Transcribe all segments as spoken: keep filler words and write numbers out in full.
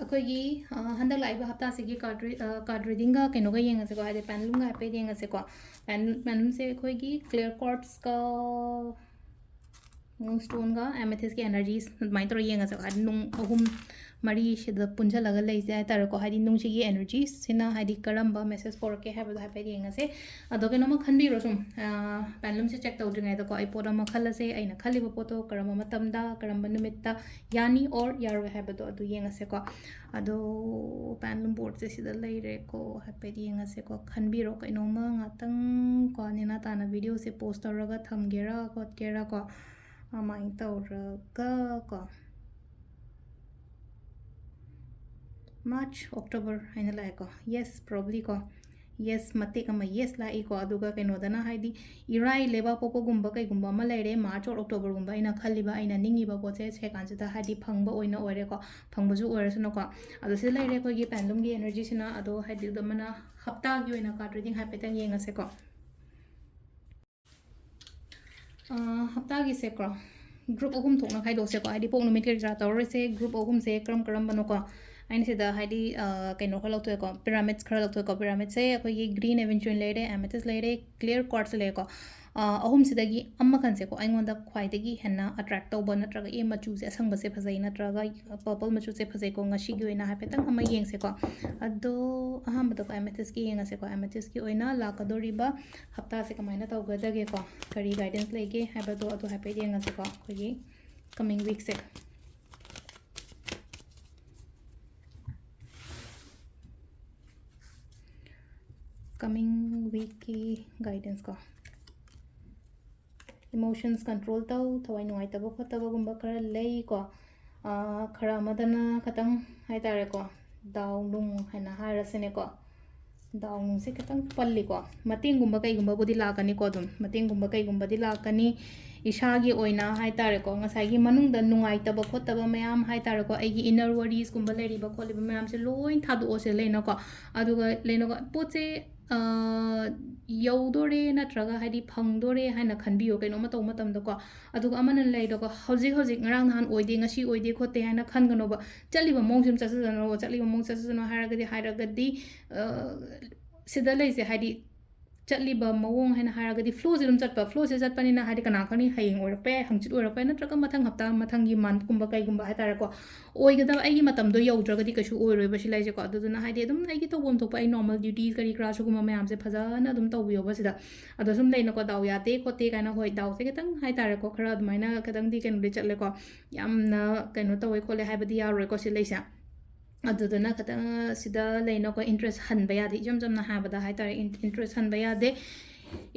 ꯑꯩꯈꯣꯏꯒꯤ, ꯑ, ꯍꯟꯗꯛ ꯂꯥꯛꯏꯕ ꯍꯞꯇꯥꯁꯤꯒꯤ card re-, ꯑ, card readingꯒ ꯀꯩꯅꯣꯒ ꯌꯦꯡꯉꯁꯦꯀꯣ, ꯍꯥꯏꯗꯤ pendulumꯒ ꯍꯥꯏꯐꯦꯠ ꯌꯦꯡꯉꯁꯦꯀꯣ꯫ Pendulum, pendulumꯁꯦ ꯑꯩꯈꯣꯏꯒꯤ clear quartzꯀ moonstoneꯒ amethystꯀꯤ energies ꯑꯗꯨꯃꯥꯏꯅ ꯇꯧꯔꯒ ꯌꯦꯡꯉꯁꯦꯀꯣ꯫ ꯍꯥꯏꯗꯤ ꯅꯨꯡ ꯑꯍꯨꯝ ꯃꯔꯤꯁꯤꯗ ꯄꯨꯟꯁꯤꯜꯂꯒ ꯂꯩꯁꯦ ꯍꯥꯏꯇꯥꯔꯦꯀꯣ꯫ ꯍꯥꯏꯗꯤ ꯅꯨꯡꯁꯤꯒꯤ energiesꯁꯤꯅ ꯍꯥꯏꯗꯤ ꯀꯔꯝꯕ message ꯄꯨꯔꯛꯀꯦ ꯍꯥꯏꯕꯗꯣ ꯍꯥꯏꯐꯦꯠ ꯌꯦꯡꯉꯁꯦ꯫ ꯑꯗꯣ ꯀꯩꯅꯣꯝꯃ ꯈꯟꯕꯤꯔꯣ ꯁꯨꯝ, ꯑ, pendulumꯁꯦ check ꯇꯧꯗ꯭ꯔꯤꯉꯩꯗꯀꯣ, ꯑꯩ ꯄꯣꯠ ꯑꯃ ꯈꯜꯂꯁꯦ, ꯑꯩꯅ ꯈꯜꯂꯤꯕ ꯄꯣꯠꯇꯣ ꯀꯔꯝꯕ ꯃꯇꯝꯗ, ꯀꯔꯝꯕ ꯅꯨꯃꯤꯠꯇ ꯌꯥꯅꯤ or ꯌꯥꯔꯣꯏ ꯍꯥꯏꯕꯗꯣ ꯑꯗꯨ ꯌꯦꯡꯉꯁꯦꯀꯣ꯫ ꯑꯗꯣ pendulum boardꯁꯦ ꯁꯤꯗ ꯂꯩꯔꯦꯀꯣ, ꯍꯥꯏꯐꯦꯠ ꯌꯦꯡꯉꯁꯦꯀꯣ꯫ ꯈꯟꯕꯤꯔꯣ ꯀꯩꯅꯣꯝꯃ ꯉꯥꯛꯇꯪ ꯀꯣ, ꯅꯦꯅꯥ ꯇꯥꯅ videoꯁꯦ pause ꯇꯧꯔꯒ ꯊꯝꯒꯦꯔꯥ ꯈꯣꯠꯀꯦꯔꯥ ꯀꯣ, ꯑꯗꯨꯃꯥꯏꯅ ꯇꯧꯔꯒ ꯀꯣ꯫ March, October ꯍꯥꯏꯅ ꯂꯥꯛꯑꯦꯀꯣ꯫ Yes, probably ꯀꯣ꯫ Yes, ꯃꯇꯦꯛ ꯑꯃ yes ꯂꯥꯛꯏꯀꯣ꯫ ꯑꯗꯨꯒ ꯀꯩꯅꯣꯗꯅ ꯍꯥꯏꯗꯤ ꯏꯔꯥꯏ ꯂꯩꯕꯥꯛ ꯄꯣꯛꯄꯒꯨꯝꯕ ꯀꯩꯒꯨꯝꯕ ꯑꯃ ꯂꯩꯔꯦ, March or Octoberꯒꯨꯝꯕ, ꯑꯩꯅ ꯈꯜꯂꯤꯕ, ꯑꯩꯅ ꯅꯤꯡꯉꯤꯕ ꯄꯣꯠꯁꯦ ꯁꯦꯀꯥꯟꯁꯤꯗ ꯍꯥꯏꯗꯤ ꯐꯪꯕ ꯑꯣꯏꯅ ꯑꯣꯏꯔꯦꯀꯣ, ꯐꯪꯕꯁꯨ ꯑꯣꯏꯔꯁꯅꯨꯀꯣ꯫ ꯑꯗꯣ ꯁꯤꯗ ꯂꯩꯔꯦ ꯑꯩꯈꯣꯏꯒꯤ pendulumꯒꯤ energyꯁꯤꯅ꯫ ꯑꯗꯣ ꯍꯥꯏꯗꯤ ꯑꯗꯨꯝ ꯑꯃꯅ ꯍꯞꯇꯥꯒꯤ ꯑꯣꯏꯅ card reading ꯍꯥꯏꯐꯦꯠꯇꯪ ꯌꯦꯡꯉꯁꯦꯀꯣ꯫ ꯑ, ꯍꯞꯇꯥꯒꯤꯁꯦꯀꯣ, group ꯑꯍꯨꯝ ꯊꯣꯛꯅ ꯈꯥꯏꯗꯣꯛꯁꯦꯀꯣ꯫ ꯍꯥꯏꯗꯤ ꯄꯣꯛ ꯅꯨꯃꯤꯠ ꯀꯔꯤ ꯀꯔꯥ ꯇꯧꯔꯔꯣꯏꯁꯦ, group ꯑꯍꯨꯝꯁꯦ ꯀꯔꯝ ꯀꯔꯝꯕꯅꯣꯀꯣ꯫ ꯑꯩꯅ ꯁꯤꯗ ꯍꯥꯏꯗꯤ, ꯑ, ꯀꯩꯅꯣ ꯈꯔ ꯂꯧꯊꯣꯛꯑꯦꯀꯣ, pyramids ꯈꯔ ꯂꯧꯊꯣꯛꯑꯦꯀꯣ꯫ Pyramidꯁꯦ ꯑꯩꯈꯣꯏꯒꯤ green aventurine ꯂꯩꯔꯦ, amethyst ꯂꯩꯔꯦ, clear quartz ꯂꯩꯔꯦꯀꯣ꯫ ꯑ, ꯑꯍꯨꯝꯁꯤꯗꯒꯤ ꯑꯃꯈꯟꯁꯦꯀꯣ, ꯑꯩꯉꯣꯟꯗ ꯈ꯭ꯋꯥꯏꯗꯒꯤ ꯍꯦꯟꯅ attract ꯇꯧꯕ, ꯅꯠꯇ꯭ꯔꯒ ꯑꯦ ꯃꯆꯨꯁꯦ ꯑꯁꯪꯕꯁꯦ ꯐꯖꯩ, ꯅꯠꯇ꯭ꯔꯒ purple ꯃꯆꯨꯁꯦ ꯐꯖꯩꯀꯣ, ꯉꯁꯤꯒꯤ ꯑꯣꯏꯅ ꯍꯥꯏꯐꯦꯠꯇꯪ ꯑꯃ ꯌꯦꯡꯁꯦꯀꯣ꯫ ꯑꯗꯣ ꯑꯍꯥꯟꯕꯗꯀꯣ amethystꯀꯤ ꯌꯦꯡꯉꯁꯦꯀꯣ꯫ Amethystꯀꯤ ꯑꯣꯏꯅ ꯂꯥꯛꯀꯗꯧꯔꯤꯕ ꯍꯞꯇꯥꯁꯦ ꯀꯃꯥꯏꯅ ꯇꯧꯒꯗꯒꯦꯀꯣ, ꯀꯔꯤ guidance ꯂꯩꯒꯦ ꯍꯥꯏꯕꯗꯣ ꯑꯗꯨ ꯍꯥꯏꯐꯦꯠ ꯌꯦꯡꯉꯁꯦꯀꯣ꯫ ꯑꯩꯈꯣꯏꯒꯤ coming weekꯁꯦ, coming weekꯀꯤ guidance ꯀꯣ, emotions control ꯇꯧ, ꯊꯋꯥꯏ ꯅꯨꯡꯉꯥꯏꯇꯕ ꯈꯣꯠꯇꯕꯒꯨꯝꯕ ꯈꯔ ꯂꯩꯀꯣ꯫ ꯑꯥ, ꯈꯔ ꯑꯃꯗꯅ ꯈꯇꯪ ꯍꯥꯏꯇꯥꯔꯦꯀꯣ, ꯗꯥꯎ ꯅꯨꯡ ꯍꯥꯏꯅ ꯍꯥꯏꯔꯁꯤꯅꯦꯀꯣ, ꯗꯥꯎ ꯅꯨꯡꯁꯦ ꯈꯤꯇꯪ ꯄꯜꯂꯤꯀꯣ꯫ ꯃꯇꯦꯡꯒꯨꯝꯕ ꯀꯩꯒꯨꯝꯕꯕꯨꯗꯤ ꯂꯥꯛꯀꯅꯤꯀꯣ, ꯑꯗꯨꯝ ꯃꯇꯦꯡꯒꯨꯝꯕ ꯀꯩꯒꯨꯝꯕꯗꯤ ꯂꯥꯛꯀꯅꯤ꯫ ꯏꯁꯥꯒꯤ ꯑꯣꯏꯅ ꯍꯥꯏꯇꯥꯔꯦꯀꯣ, ꯉꯁꯥꯏꯒꯤ ꯃꯅꯨꯡꯗ ꯅꯨꯡꯉꯥꯏꯇꯕ ꯈꯣꯠꯇꯕ ꯃꯌꯥꯝ ꯍꯥꯏꯇꯥꯔꯦꯀꯣ, ꯑꯩꯒꯤ inner worriesꯀꯨꯝꯕ ꯂꯩꯔꯤꯕ ꯈꯣꯠꯂꯤꯕ ꯃꯌꯥꯝꯁꯦ ꯂꯣꯏ ꯊꯥꯗꯣꯛꯑꯁꯦ ꯂꯩꯅꯀꯣ꯫ ꯑꯗꯨꯒ ꯂꯩꯅꯀꯣ, ꯄꯣꯠꯁꯦ ꯑ, ꯌꯧꯗꯣꯔꯦ ꯅꯠꯇ꯭ꯔꯒ ꯍꯥꯏꯗꯤ ꯐꯪꯗꯣꯔꯦ ꯍꯥꯏꯅ ꯈꯟꯕꯤꯌꯣ ꯀꯩꯅꯣꯝꯃ ꯇꯧꯕ ꯃꯇꯝꯗꯀꯣ꯫ ꯑꯗꯨꯒ ꯑꯃꯅ ꯂꯩꯗꯀꯣ, ꯍꯧꯖꯤꯛ ꯍꯧꯖꯤꯛ ꯉꯔꯥꯡ ꯅꯍꯥꯟ ꯑꯣꯏꯗꯦ, ꯉꯁꯤ ꯑꯣꯏꯗꯦ ꯈꯣꯠꯇꯦ ꯍꯥꯏꯅ ꯈꯟꯒꯅꯣꯕ꯫ ꯆꯠꯂꯤꯕ ꯃꯑꯣꯡꯁꯦ ꯑꯗꯨꯝ ꯆꯠꯆꯁꯅꯣ, ꯆꯠꯂꯤꯕ ꯃꯑꯣꯡ ꯆꯠꯆꯁꯅꯣ ꯍꯥꯏꯔꯒꯗꯤ, ꯍꯥꯏꯔꯒꯗꯤ, ꯑ, ꯁꯤꯗ ꯂꯩꯁꯦ ꯍꯥꯏꯗꯤ ꯆꯠꯂꯤꯕ ꯃꯑꯣꯡ ꯍꯥꯏꯅ ꯍꯥꯏꯔꯒꯗꯤ flow ꯁꯦ ꯑꯗꯨꯝ ꯆꯠꯄ, flow ꯁꯦ ꯆꯠꯄꯅꯤꯅ ꯍꯥꯏꯗꯤ ꯀꯅꯥ ꯈꯪꯅꯤ ꯍꯌꯦꯡ ꯑꯣꯏꯔꯛꯄ ꯌꯥꯏ, ꯍꯪꯆꯤꯠ ꯑꯣꯏꯔꯛꯄ ꯌꯥꯏ, ꯅꯠꯇ꯭ꯔꯒ ꯃꯊꯪ ꯍꯞꯇꯥ, ꯃꯊꯪꯒꯤ month ꯀꯨꯝꯕ ꯀꯩꯒꯨꯝꯕ ꯍꯥꯏ ꯇꯥꯔꯦꯀꯣ꯫ ꯑꯣꯏꯒꯗꯕ ꯑꯩꯒꯤ ꯃꯇꯝꯗꯣ ꯌꯧꯗ꯭ꯔꯒꯗꯤ ꯀꯩꯁꯨ ꯑꯣꯏꯔꯣꯏꯕ ꯁꯤ ꯂꯩꯁꯦꯀꯣ꯫ ꯑꯗꯨꯗꯨꯅ ꯍꯥꯏꯗꯤ ꯑꯗꯨꯝ ꯑꯩꯒꯤ ꯇꯧꯐꯝ ꯊꯣꯛꯄ ꯑꯩ normal duties ꯀꯔꯤ ꯀꯔꯥ ꯁꯤꯒꯨꯝꯕ ꯃꯌꯥꯝꯁꯦ ꯐꯖꯅ ꯑꯗꯨꯝ ꯇꯧꯕꯤꯌꯣꯕ ꯁꯤꯗ꯫ ꯑꯗꯣ ꯁꯨꯝ ꯂꯩꯅꯀꯣ, ꯗꯥꯎ ꯌꯥꯗꯦ ꯈꯣꯠꯇꯦ ꯀꯥꯏꯅ, ꯍꯣꯏ, ꯗꯥꯎꯁꯦ ꯈꯤꯇꯪ ꯍꯥꯏ ꯇꯥꯔꯦꯀꯣ, ꯈꯔ ꯑꯗꯨꯃꯥꯏꯅ ꯈꯤꯇꯪꯗꯤ ꯀꯩꯅꯣꯗꯤ ꯆꯠꯂꯦꯀꯣ, ꯌꯥꯝꯅ ꯀꯩꯅꯣ ꯇꯧꯋꯦ ꯈꯣꯠꯂꯦ ꯍꯥꯏꯕꯗꯤ ꯌꯥꯔꯣꯏꯀꯣ ꯁꯤ ꯂꯩꯁꯦ꯫ ꯑꯗꯨꯗꯨꯅ ꯈꯤꯇꯪ ꯁꯤꯗ ꯂꯩꯅꯀꯣ, interest ꯍꯟꯕ ꯌꯥꯗꯦ, ꯏꯆꯝ ꯆꯝꯅ ꯍꯥꯏꯕꯗ ꯍꯥꯏ ꯇꯥꯔꯦ, in-, interest ꯍꯟꯕ ꯌꯥꯗꯦ꯫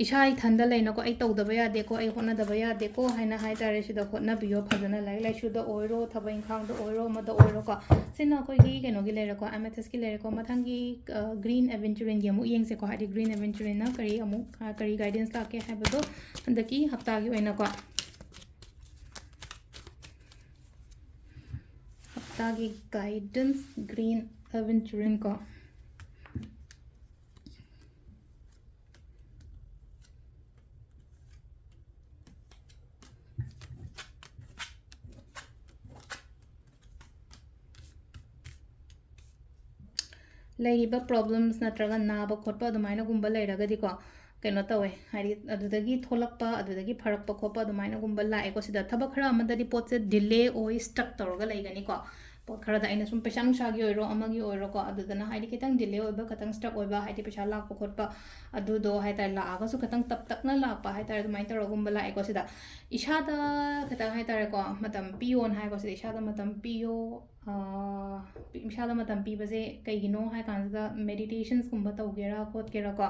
ꯏꯁꯥ ꯏꯊꯟꯗ ꯂꯩꯅꯀꯣ, ꯑꯩ ꯇꯧꯗꯕ ꯌꯥꯗꯦꯀꯣ, ꯑꯩ ꯍꯣꯠꯅꯗꯕ ꯌꯥꯗꯦꯀꯣ ꯍꯥꯏꯅ ꯍꯥꯏ ꯇꯥꯔꯦ꯫ ꯁꯤꯗ ꯍꯣꯠꯅꯕꯤꯌꯣ ꯐꯖꯅ, ꯂꯥꯏꯔꯤꯛ ꯂꯥꯏꯁꯨꯗ ꯑꯣꯏꯔꯣ, ꯊꯕꯛ ꯏꯪꯈꯥꯡꯗ ꯑꯣꯏꯔꯣ, ꯑꯃꯗ ꯑꯣꯏꯔꯣꯀꯣ꯫ ꯁꯤꯅ ꯑꯩꯈꯣꯏꯒꯤ ꯀꯩꯅꯣꯒꯤ ꯂꯩꯔꯦꯀꯣ, amethystꯀꯤ ꯂꯩꯔꯦꯀꯣ꯫ ꯃꯊꯪꯒꯤ, ꯑ, green aventurinꯒꯤ ꯑꯃꯨꯛ ꯌꯦꯡꯁꯦꯀꯣ, ꯍꯥꯏꯗꯤ green aventurinꯅ ꯀꯔꯤ ꯑꯃꯨꯛ, ꯑ, ꯀꯔꯤ guidance ꯂꯥꯛꯀꯦ ꯍꯥꯏꯕꯗꯣ ꯍꯟꯗꯛꯀꯤ ꯍꯞꯇꯥꯒꯤ ꯑꯣꯏꯅꯀꯣ꯫ ꯍꯞꯇꯥꯒꯤ guidance, green aventurinꯀꯣ꯫ ꯂꯩꯔꯤꯕ problems ꯅꯠꯇ꯭ꯔꯒ ꯅꯥꯕ ꯈꯣꯠꯄ ꯑꯗꯨꯃꯥꯏꯅꯒꯨꯝꯕ ꯂꯩꯔꯒꯗꯤꯀꯣ, ꯀꯩꯅꯣ ꯇꯧꯋꯦ, ꯍꯥꯏꯗꯤ ꯑꯗꯨꯗꯒꯤ ꯊꯣꯛꯂꯛꯄ, ꯑꯗꯨꯗꯒꯤ ꯐꯔꯛꯄ ꯈꯣꯠꯄ ꯑꯗꯨꯃꯥꯏꯅꯒꯨꯝꯕ ꯂꯥꯛꯑꯦꯀꯣ꯫ ꯁꯤꯗ ꯊꯕꯛ ꯈꯔ ꯑꯃꯗꯗꯤ ꯄꯣꯠꯁꯦ delay ꯑꯣꯏ, stuck ꯇꯧꯔꯒ ꯂꯩꯒꯅꯤꯀꯣ꯫ ꯄꯣꯠ ꯈꯔꯗ ꯑꯩꯅ ꯁꯨꯝ ꯄꯩꯁꯥ ꯅꯨꯡꯁꯥꯒꯤ ꯑꯣꯏꯔꯣ, ꯑꯃꯒꯤ ꯑꯣꯏꯔꯣꯀꯣ, ꯑꯗꯨꯗꯅ ꯍꯥꯏꯗꯤ ꯈꯤꯇꯪ delay ꯑꯣꯏꯕ, ꯈꯤꯇꯪ stuck ꯑꯣꯏꯕ, ꯍꯥꯏꯗꯤ ꯄꯩꯁꯥ ꯂꯥꯛꯄ ꯈꯣꯠꯄ ꯑꯗꯨꯗꯣ ꯍꯥꯏ ꯇꯥꯔꯦ, ꯂꯥꯛꯑꯒꯁꯨ ꯈꯤꯇꯪ ꯇꯞ ꯇꯞꯅ ꯂꯥꯛꯄ ꯍꯥꯏ ꯇꯥꯔꯦ, ꯑꯗꯨꯃꯥꯏꯅ ꯇꯧꯔꯒꯨꯝꯕ ꯂꯥꯛꯑꯦꯀꯣ꯫ ꯁꯤꯗ ꯏꯁꯥꯗ ꯈꯤꯇꯪ ꯍꯥꯏ ꯇꯥꯔꯦꯀꯣ, ꯃꯇꯝ ꯄꯤꯌꯣꯅ ꯍꯥꯏꯀꯣ꯫ ꯁꯤꯗ ꯏꯁꯥꯗ ꯃꯇꯝ ꯄꯤꯌꯣ, ꯑꯥ, ꯄꯤ-, ꯏꯁꯥꯗ ꯃꯇꯝ ꯄꯤꯕꯁꯦ ꯀꯩꯒꯤꯅꯣ ꯍꯥꯏ ꯀꯥꯟꯁꯤꯗ, meditationsꯀꯨꯝꯕ ꯇꯧꯒꯦꯔꯥ ꯈꯣꯠꯀꯦꯔꯥꯀꯣ,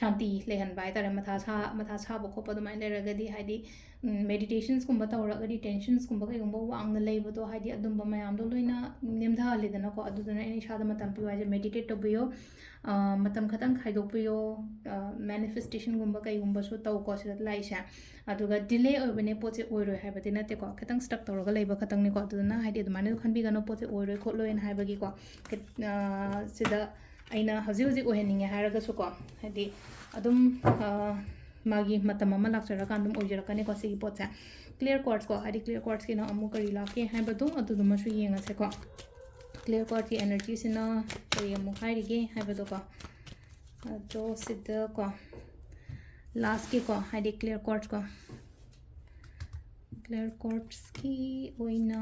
ꯁꯥꯟꯇꯤ ꯂꯩꯍꯟꯕ ꯍꯥꯏ ꯇꯥꯔꯦ꯫ ꯃꯊꯥ ꯁꯥ-, ꯃꯊꯥ ꯁꯥꯕ ꯈꯣꯠꯄ ꯑꯗꯨꯃꯥꯏꯅ ꯂꯩꯔꯒꯗꯤ, ꯍꯥꯏꯗꯤ, ꯎꯝ, meditationsꯀꯨꯝꯕ ꯇꯧꯔꯒꯗꯤ tensionsꯀꯨꯝꯕ ꯀꯩꯒꯨꯝꯕ ꯋꯥꯡꯅ ꯂꯩꯕꯗꯣ, ꯍꯥꯏꯗꯤ ꯑꯗꯨꯝꯕ ꯃꯌꯥꯝꯗꯣ ꯂꯣꯏꯅ ꯅꯦꯝꯊꯍꯜꯂꯦꯗꯅꯀꯣ꯫ ꯑꯗꯨꯗꯨꯅ ꯑꯩꯅ ꯏꯁꯥꯗ ꯃꯇꯝ ꯄꯤꯌꯨ ꯍꯥꯏꯁꯦ, meditate ꯇꯧꯕꯤꯌꯣ, ꯑ, ꯃꯇꯝ ꯈꯇꯪ ꯈꯥꯏꯗꯣꯛꯄꯤꯌꯣ, ꯑ, manifestationꯒꯨꯝꯕ ꯀꯩꯒꯨꯝꯕꯁꯨ ꯇꯧꯀꯣ ꯁꯤꯗ ꯂꯥꯛꯏꯁꯦ꯫ ꯑꯗꯨꯒ delay ꯑꯣꯏꯕꯅꯦ, ꯄꯣꯠꯁꯦ ꯑꯣꯏꯔꯣꯏ ꯍꯥꯏꯕꯗꯤ ꯅꯠꯇꯦꯀꯣ, ꯈꯤꯇꯪ stuck ꯇꯧꯔꯒ ꯂꯩꯕ ꯈꯛꯇꯪꯅꯤꯀꯣ꯫ ꯑꯗꯨꯗꯨꯅ ꯍꯥꯏꯗꯤ ꯑꯗꯨꯃꯥꯏꯅ ꯈꯟꯕꯤꯒꯅꯨ, ꯄꯣꯠꯁꯦ ꯑꯣꯏꯔꯣꯏ ꯈꯣꯠꯂꯣꯏꯅ ꯍꯥꯏꯕꯒꯤꯀꯣ꯫ ꯈꯤꯠ-, ꯑ, ꯁꯤꯗ ꯑꯩꯅ ꯍꯧꯖꯤꯛ ꯍꯧꯖꯤꯛ ꯑꯣꯏꯍꯟꯅꯤꯡꯉꯦ ꯍꯥꯏꯔꯒꯁꯨꯀꯣ, ꯍꯥꯏꯗꯤ ꯑꯗꯨꯝ, ꯑ, ꯃꯥꯒꯤ ꯃꯇꯝ ꯑꯃ ꯂꯥꯛꯆꯔꯀꯥꯟꯗ ꯑꯗꯨꯝ ꯑꯣꯏꯖꯔꯛꯀꯅꯤꯀꯣ ꯁꯤꯒꯤ ꯄꯣꯠꯁꯦ꯫ Clear quartz ꯀꯣ, ꯍꯥꯏꯗꯤ clear quartz ꯀꯤꯅ ꯑꯃꯨꯛ ꯀꯔꯤ ꯂꯥꯛꯀꯦ ꯍꯥꯏꯕꯗꯣ ꯑꯗꯨꯗꯨꯃꯁꯨ ꯌꯦꯡꯉꯁꯦꯀꯣ꯫ Clear quartz ꯀꯤ energy ꯁꯤꯅ ꯀꯔꯤ ꯑꯃꯨꯛ ꯍꯥꯏꯔꯤꯒꯦ ꯍꯥꯏꯕꯗꯣꯀꯣ꯫ ꯑꯗꯣ ꯁꯤꯗꯀꯣ, last ꯀꯤꯀꯣ, ꯍꯥꯏꯗꯤ clear quartz ꯀꯣ, clear quartz ꯀꯤ ꯑꯣꯏꯅ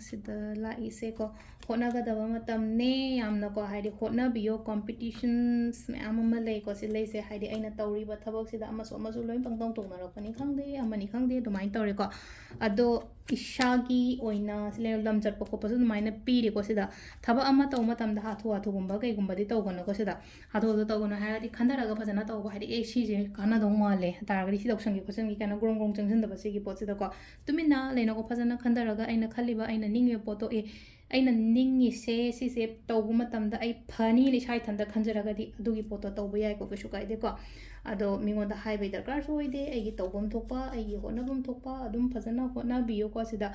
ꯁꯤꯗ ꯂꯥꯛꯏꯁꯦꯀꯣ, ꯍꯣꯠꯅꯒꯗꯕ ꯃꯇꯝꯅꯦ ꯌꯥꯝꯅꯀꯣ, ꯍꯥꯏꯗꯤ ꯍꯣꯠꯅꯕꯤꯌꯣ, competitions ꯃꯌꯥꯝ ꯑꯃ ꯂꯩꯀꯣ ꯁꯤ ꯂꯩꯁꯦ, ꯍꯥꯏꯗꯤ ꯑꯩꯅ ꯇꯧꯔꯤꯕ ꯊꯕꯛꯁꯤꯗ ꯑꯃꯁꯨ ꯑꯃꯁꯨ ꯂꯣꯏ ꯄꯪꯇꯧ ꯇꯧꯅꯔꯛꯄꯅꯤ ꯈꯪꯗꯦ, ꯑꯃꯅꯤ ꯈꯪꯗꯦ, ꯑꯗꯨꯃꯥꯏꯅ ꯇꯧꯔꯦꯀꯣ꯫ ꯑꯗꯣ ꯏꯁꯥꯒꯤ ꯑꯣꯏꯅ ꯁꯤ ꯂꯩ-, ꯂꯝ ꯆꯠꯄ ꯈꯣꯠꯄꯁꯨ ꯑꯗꯨꯃꯥꯏꯅ ꯄꯤꯔꯦꯀꯣ ꯁꯤꯗ꯫ ꯊꯕꯛ ꯑꯃ ꯇꯧꯕ ꯃꯇꯝꯗ ꯍꯥꯊꯨ ꯍꯥꯊꯨꯒꯨꯝꯕ ꯀꯩꯒꯨꯝꯕꯗꯤ ꯇꯧꯒꯅꯨꯀꯣ ꯁꯤꯗ꯫ ꯍꯥꯊꯨ ꯍꯥꯊꯨ ꯇꯧꯒꯅꯨ ꯍꯥꯏꯔꯒꯗꯤ ꯈꯟꯊꯔꯒ ꯐꯖꯅ ꯇꯧꯕ, ꯍꯥꯏꯗꯤ ꯑꯦ ꯁꯤꯁꯦ ꯀꯥꯟꯅꯗꯧ ꯃꯥꯜꯂꯦ ꯍꯥꯏ ꯇꯥꯔꯒꯗꯤ ꯁꯤ ꯇꯧꯁꯟꯒꯦ ꯈꯣꯠꯆꯟꯒꯦ ꯀꯥꯏꯅ ꯒ꯭ꯔꯣꯡ ꯒ꯭ꯔꯣꯡ ꯆꯪꯁꯤꯟꯗꯕ ꯁꯤꯒꯤ ꯄꯣꯠꯁꯤꯗꯀꯣ꯫ ꯇꯨꯃꯤꯟꯅ ꯂꯩꯅꯀꯣ, ꯐꯖꯅ ꯈꯟꯊꯔꯒ ꯑꯩꯅ ꯈꯜꯂꯤꯕ, ꯑꯩꯅ ꯅꯤꯡꯉꯤꯕ ꯄꯣꯠꯇꯣ, ꯑꯦ ꯑꯩꯅ ꯅꯤꯡꯉꯤꯁꯦ ꯁꯤꯁꯦ ꯇꯧꯕ ꯃꯇꯝꯗ ꯑꯩ ꯐꯅꯤꯅ ꯏꯁꯥ ꯏꯊꯟꯇ ꯈꯟꯖꯔꯒꯗꯤ ꯑꯗꯨꯒꯤ ꯄꯣꯠꯇꯣ ꯇꯧꯕ ꯌꯥꯏꯀꯣ, ꯀꯩꯁꯨ ꯀꯥꯏꯗꯦꯀꯣ꯫ ꯑꯗꯣ ꯃꯤꯉꯣꯟꯗ ꯍꯥꯏꯕꯩ ꯗꯔꯀꯥꯔꯁꯨ ꯑꯣꯏꯗꯦ, ꯑꯩꯒꯤ ꯇꯧꯐꯝ ꯊꯣꯛꯄ, ꯑꯩꯒꯤ ꯍꯣꯠꯅꯐꯝ ꯊꯣꯛꯄ ꯑꯗꯨꯝ ꯐꯖꯅ ꯍꯣꯠꯅꯕꯤꯌꯨꯀꯣ꯫ ꯁꯤꯗ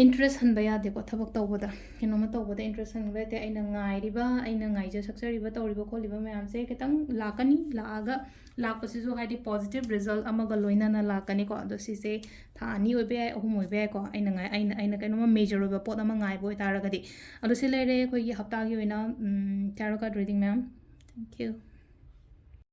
interest ꯍꯟꯕ ꯌꯥꯗꯦꯀꯣ, ꯊꯕꯛ ꯇꯧꯕꯗ, ꯀꯩꯅꯣꯝꯃ ꯇꯧꯕꯗ interest ꯍꯟꯕ ꯌꯥꯗꯦ꯫ ꯑꯩꯅ ꯉꯥꯏꯔꯤꯕ, ꯑꯩꯅ ꯉꯥꯏꯖ ꯁꯛꯆꯔꯤꯕ, ꯇꯧꯔꯤꯕ ꯈꯣꯠꯂꯤꯕ ꯃꯌꯥꯝꯁꯦ ꯈꯤꯇꯪ ꯂꯥꯛꯀꯅꯤ, ꯂꯥꯛꯑꯒ ꯂꯥꯛꯄꯁꯤꯁꯨ ꯍꯥꯏꯗꯤ positive result ꯑꯃꯒ ꯂꯣꯏꯅꯅ ꯂꯥꯛꯀꯅꯤꯀꯣ꯫ ꯑꯗꯣ ꯁꯤꯁꯦ ꯊꯥ ꯑꯅꯤ ꯑꯣꯏꯕ ꯌꯥꯏ, ꯑꯍꯨꯝ ꯑꯣꯏꯕ ꯌꯥꯏꯀꯣ, ꯑꯩꯅ ꯉꯥꯏ-, ꯑꯩꯅ, ꯑꯩꯅ ꯀꯩꯅꯣꯝꯃ major ꯑꯣꯏꯕ ꯄꯣꯠ ꯑꯃ ꯉꯥꯏꯕ ꯑꯣꯏꯇꯥꯔꯒꯗꯤ꯫ ꯑꯗꯣ ꯁꯤ ꯂꯩꯔꯦ ꯑꯩꯈꯣꯏꯒꯤ ꯍꯞꯇꯥꯒꯤ ꯑꯣꯏꯅ, ꯎꯝ, tarot card reading, ma'am. Thank you.